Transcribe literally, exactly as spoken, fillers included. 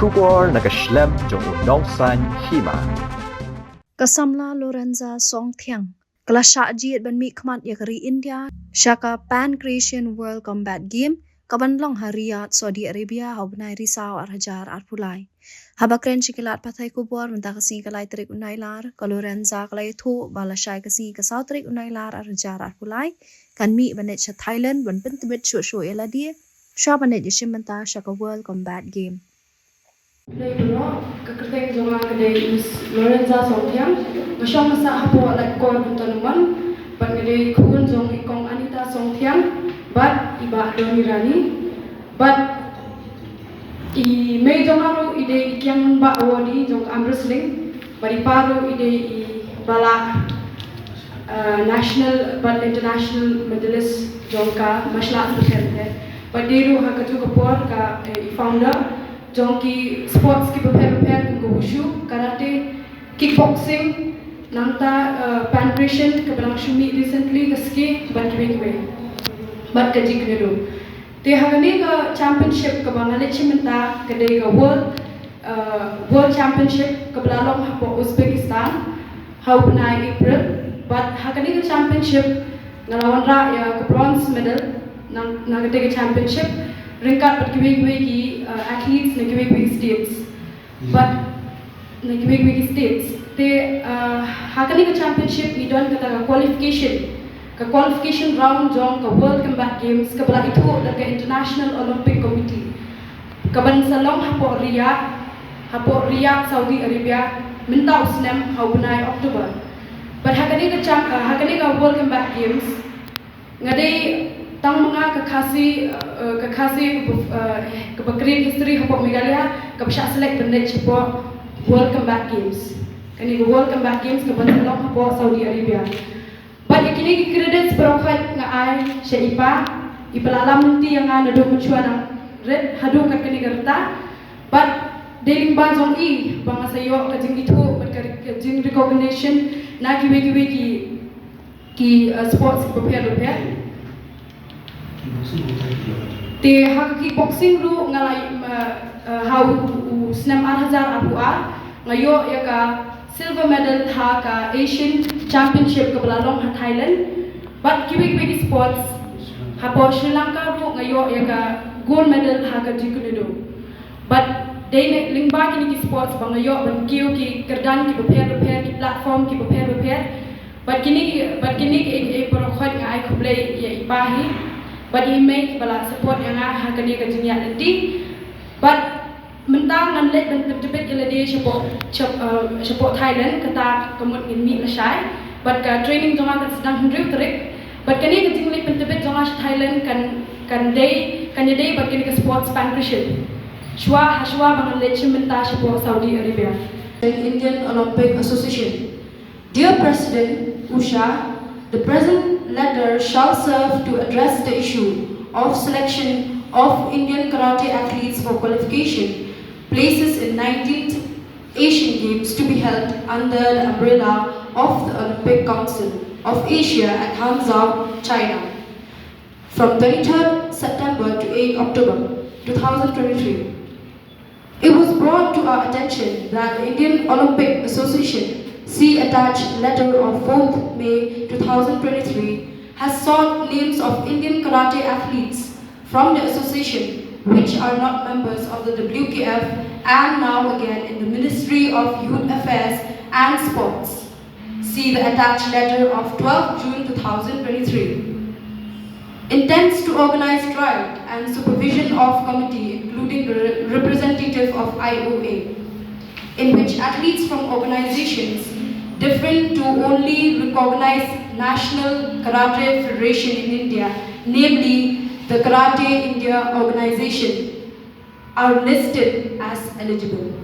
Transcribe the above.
Khubor na ka shlem jong u nongsan hima. Ka samla Lorenza Songthiang ka la shah jied ban mih khmat ïa ka ri India sha ka Pan Asian World Combat Game ka ban long ha Riyadh, Saudi Arabia, ha u bnai Risaw ar hajar arphew lai. Haba kren sha ki lad pathai khubor mynta ka sngi ka lai tarik u Nailar, ka Lorenza ka la ïathuh ba lashai ka sngi ka saw tarik u Nailar ar hajar arphew lai kan mih ban leit sha Thailand ban pyntbit shuh shuh ïa lade sha ban leit ïashim bynta sha ka World Combat Game. Khublei baroh, ka kyrteng jong nga ka dei Miss Lorenza Songthiang. Nga shong nga sah hapoh Laitkor, Bynta Numan, bad nga dei khun jong i Kong Anita Songthiang bad i Bah Donny Rani. Bad i mei jong nga ruh i dei i Kiang Bah Awardee jong ka arm wrestling, bad i pa ruh i dei i balang, uh, national bad international medalist jong ka martial arts bapher bapher. Bad dei ruh ha kajuh ka por ka, eh, i founder jong ki sports ki bapher bapher kum ka wushu, karate, kickboxing, nangta, uh, Pan Asian kaba dang shu mih recently, ka ski bad kiwei kiwei. Bad ka jiu-jitsu. Te ha kane ka championship kaba nga leit shim bynta ka dei ka World, uh, World Championship kaba la long hapoh Uzbekistan ha u bnai April. Bad ha kane ka championship nga la wanrah ïa ka bronze medal na, na kane ka championship ryngkat bad kiwei kiwei ki, uh, athletes na kiwei kiwei ki states. Bad na kiwei kiwei ki states. Te, uh, ha kane ka championship ngi don kata ka qualification, ka qualification round jong ka World Combat Games kaba la ithuh da ka International Olympic Committee, kaban sa long hapoh Riyadh, hapoh Riyadh, Saudi Arabia, mynta u snem ha u bnai October. Bad ha kane ka cham-, uh, ha kane ka World Combat Games nga dei tang ma nga ka Khasi, uh, ka Khasi, uh, kaba create history hapoh Meghalaya kaba shah select ban leit shapoh World Combat Games. Kane ka World Combat Games kaban sa long hapoh Saudi Arabia. Bad ïa kine ki credits baroh khoit nga ai sha i pa, i pa la lam lynti ïa nga naduh mynshuwa nang rit haduh kat kane ka rta. Bad dei lyngba jong i ba nga sa ïoh ka jingithuh bad ka, ka jingrecognition na kiwei kiwei ki, ki, uh, sports ki bapher bapher. Te ha ka kickboxing ruh nga la, uh, uh, ha u, u snem ar hajar arphew ar nga ïoh ïa ka silver medal ha ka Asian Championship kaba la long ha Thailand. Bad kiwei kiwei ki sports, hapoh Sri Lanka ruh nga ïoh ïa ka gold medal ha ka jiu-jitsu. Bad dei lyngba kine ki sports ba nga ïoh ban kiew ki kyrdan ki bapher bapher, ki platform ki bapher bapher. Bad kine ki, bad kine ki, eh, eh, baroh khoit nga ai khublei ïa i pa hi bad i mei ba la support ïa nga ha kane ka jingïaid lynti. Bad mynta ngan leit ban pyntbit ïa lade shapoh, shap-, eh, shapoh Thailand, kata ka mut ngin mih lashai. Bad ka training jong nga kan sdang hynriew tarik. Bad kane ka jingleit pyntbit jong nga sha Thailand kan, kan dei, kan ïadei bad kane ka sports Pan Asian. Shuwa, ha shuwa ba ngan leit shim bynta shapoh Saudi Arabia. Indian Olympic Association. Dear President Usha, the present letter shall serve to address the issue of selection of Indian karate athletes for qualification places in nineteenth Asian Games to be held under the umbrella of the Olympic Council of Asia at Hangzhou, China, from twenty-third September to eighth October two thousand twenty-three. It was brought to our attention that the Indian Olympic Association, see attached letter of fourth May two thousand twenty-three, has sought names of Indian karate athletes from the association which are not members of the W K F and now again in the Ministry of Youth Affairs and Sports. See the attached letter of twelfth June two thousand twenty-three. Intends to organize trial and supervision of committee, including the re-, representative of I O A, in which athletes from organizations different to only recognized National Karate Federation in India, namely the Karate India Organization, are listed as eligible.